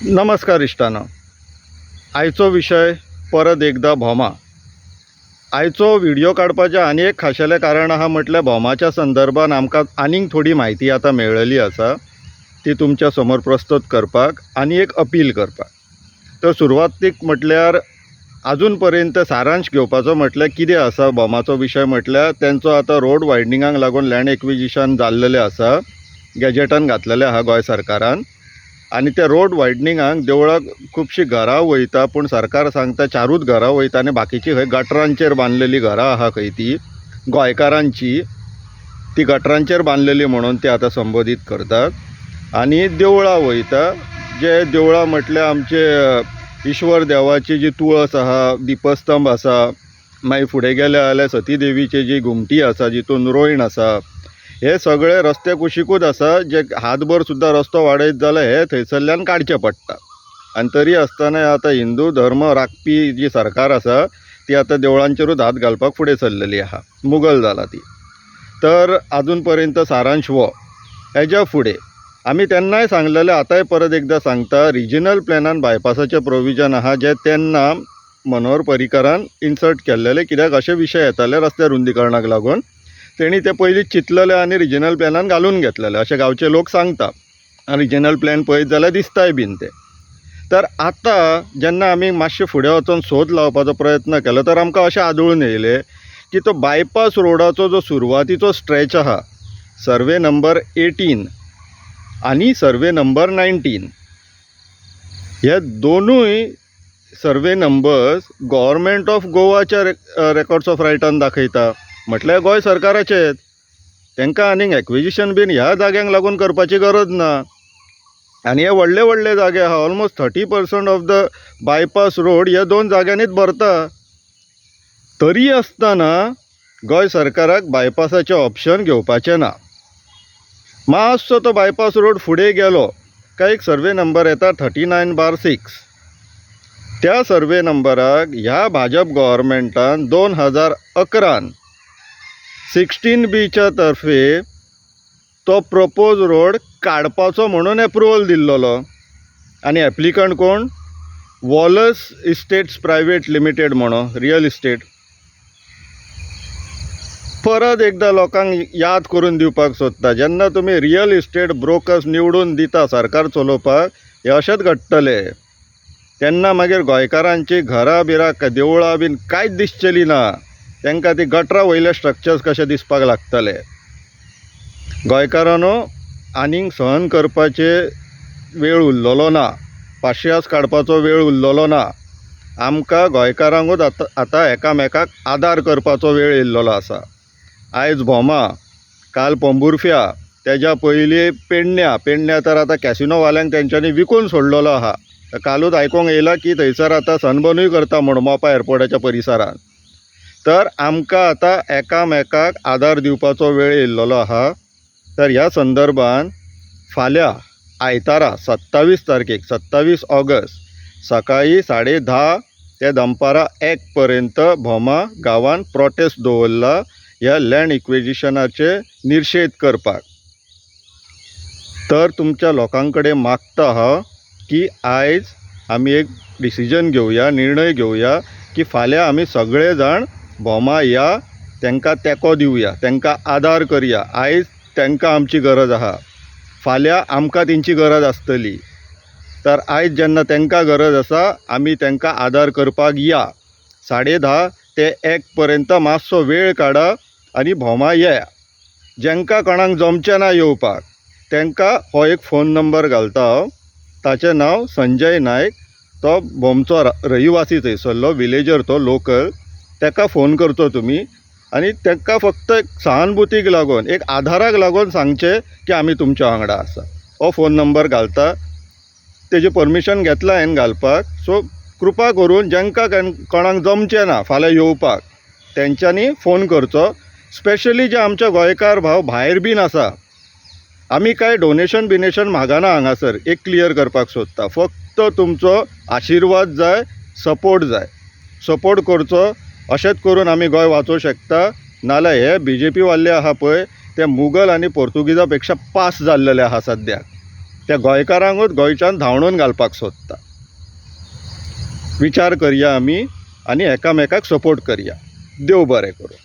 नमस्कार इश्टानो. आयचो विशय परत एकदां भोमा. आयचो व्हिडियो काडपाचें आनी एक खाशेलें कारण आहा, म्हटल्यार भोमाच्या संदर्भान आमकां आनीक थोडी म्हायती आतां मेळ्ळेली आसा, ती तुमच्या समोर प्रस्तुत करपाक आनी एक अपील करपाक. तर सुरवातीक म्हटल्यार आजून पर्यंत सारांश घेवपाचो म्हटल्यार कितें आसा भोमाचो विशय म्हटल्यार तेंचो आतां रोड वायडनिंगाक लागून लँड एक्विजिशन जाल्लेलें आसा, गॅजेटान घातलेलें आहा गोंय सरकारान. आनी त्या रोड वायडनिंगाक देवळाक खुबशीं घरां वयता, पूण सरकार सांगता चारूच घरां वयता आनी बाकीचीं खंय गटरांचेर बांदलेलीं घरां आहा खंय ती गोंयकारांची, ती गटरांचेर बांदलेली म्हणून ती आतां संबोधीत करतात. आनी देवळां वयता, जे देवळां म्हटल्यार आमचे ईश्वर देवाची जी तुळस आहा, दिपस्तंभ आसा, मागीर फुडें गेले जाल्यार सती देवीची जी घुमटी आसा जितून रोयण आसा, हे सगळे रस्ते कुशिकूच आसा, जे हातभर सुद्दां रस्तो वाडयत जाल्यार हे थंयसरल्यान काडचें पडटा. आनी तरी आसतना आतां हिंदू धर्म राखपी जी सरकार आसा ती आतां देवळांचेरूच हात घालपाक फुडें सरलेली आहा, मुगल जाला ती. तर आजून पर्यंत सारांश हो. हेज्या फुडें आमी तेन्नाय सांगलेलें, आतांय परत एकदां सांगता, रिजनल प्लॅनान बायपासाचें प्रोविजन आहा जें तेन्ना मनोहर पर्रीकारान इन्सर्ट केल्लेलें, कित्याक अशे विशय येताले रस्ते रुंदीकरणाक लागून, तेणी ते पयलीं चिंतलेलें आनी रिजनल प्लॅनान घालून घेतलेलें अशें गांवचे लोक सांगता. आनी रिजनल प्लॅन पळयत जाल्यार दिसताय बीन ते. तर आतां जेन्ना आमी मातशें फुडें वचोन सोद लावपाचो प्रयत्न केलो तर आमकां अशें आदळून येयलें की तो बायपास रोडाचो जो सुरवातीचो स्ट्रेच आहा, सर्वे नंबर 18 आनी सर्वे नंबर 19, हे दोनूय सर्वे नंबर्स गव्हर्मेंट ऑफ गोवाच्या रेकॉर्ड्स ऑफ रायटान दाखयता, म्हटल्यार गोंय सरकाराचेच. तांकां आनीक एक्विजिशन बीन ह्या जाग्यांक लागून करपाची गरज ना. आनी हे व्हडले व्हडले जागे आहा, almost 30% of the bypass road ह्या दोन जाग्यांनीच भरता. तरी आसतना गोंय सरकाराक बायपासाचें ऑप्शन घेवपाचें ना. मातसो तो बायपास रोड फुडें गेलो काय एक सर्वे नंबर येता 39/6. त्या सर्वे नंबराक ह्या भाजप गव्हर्मेंटान 2011 16Bच्या तर्फे तो प्रपोज रोड काडपाचो म्हणून एप्रुवल दिल्लोलो. आनी एप्लिकंट कोण? वॉलस इस्टेट्स प्रायवेट लिमिटेड म्हणून रियल इस्टेट. परत एकदां लोकांक याद करून दिवपाक सोदता, जेन्ना तुमी रियल इस्टेट ब्रोकर्स निवडून दिता सरकार चलोवपाक, हें अशेंच घडटलें. तेन्ना मागीर गोंयकारांची घरां बिरां देवळां बीन कांयच दिसचेलीं ना, तांकां ती गटरां वयले स्ट्रक्चर्स कशे दिसपाक लागतले. गोंयकारांनो, आनीक सहन करपाचे वेळ उरलेलो ना, पाशियेंस काडपाचो वेळ उरलेलो ना. आमकां गोंयकारांकूच आतां आतां एकामेकाक आदार करपाचो वेळ येयल्लोलो आसा. आयज भोमा, काल पोंबुर्फ्या, तेज्या पयलीं पेडण्या, पेडण्या तर आतां कॅसिनोवाल्यांक तेंच्यांनी विकून सोडलेलो आहा. कालूच आयकोंक येयलां की थंयसर आतां सनबर्नूय करता म्हूण मोपा एअरपोर्टाच्या परिसरान. तर आमकां आतां एकामेकाक आदार दिवपाचो वेळ येयल्लोलो आहा. तर ह्या संदर्भान फाल्यां आयतारा 27 तारखेक, 27 ऑगस्ट सकाळीं 10:30 ते दनपारां 1 पर्यंत भोमा गांवान प्रोटेस्ट दवरला ह्या लँड इक्विजिशनाचे निशेध करपाक. तर तुमच्या लोकां कडेन मागता हांव की आयज आमी एक डिसिजन घेवया, निर्णय घेवया की फाल्यां आमी सगळे जाण भोमा या, तांकां तेंको दिवया, तांकां आदार करया. आयज तांकां आमची गरज आहा, फाल्यां आमकां तेंची गरज आसतली. तर आयज जेन्ना तांकां गरज आसा आमी तांकां आदार करपाक या. 10:30 ते 1 पर्यंत मातसो वेळ काडा आनी भोमा येया. जांकां कोणाक जमचें ना येवपाक तांकां हो एक फोन नंबर घालता हांव, ताचें नांव संजय नायक, तो भोमचो रहिवासी थंयसरलो, विलेजर तो लोकल. ताका फोन करचो तुमी आनी तांकां फक्त एक सहानुभूतीक लागून, एक आधाराक लागून सांगचें की आमी तुमच्या वांगडा आसा. हो फोन नंबर घालता, तेजें परमिशन घेतलां हांवें घालपाक. सो कृपा करून जांकां कोणाक जमचें ना फाल्यां येवपाक तेंच्यांनी फोन करचो. स्पेशली जे आमचे गोंयकार भाव भायर बीन आसा, आमी कांय डोनेशन बिनेशन मागना हांगासर, एक क्लियर करपाक सोदता. फक्त तुमचो आशिर्वाद जाय, सपोर्ट जाय, सपोर्ट करचो. अशेंच करून आमी गोंय वाचोवंक शकता. नाल्यार हे बीजेपी वाले आहा पळय ते मुगल आनी पोर्तुगिजा पेक्षा पास जाल्लेले आहा सद्याक. त्या गोंयकारांकूच गोंयच्यान धांवडून घालपाक सोदता. विचार करया आमी आनी एकामेकाक सपोर्ट करया. देव बरें करूं.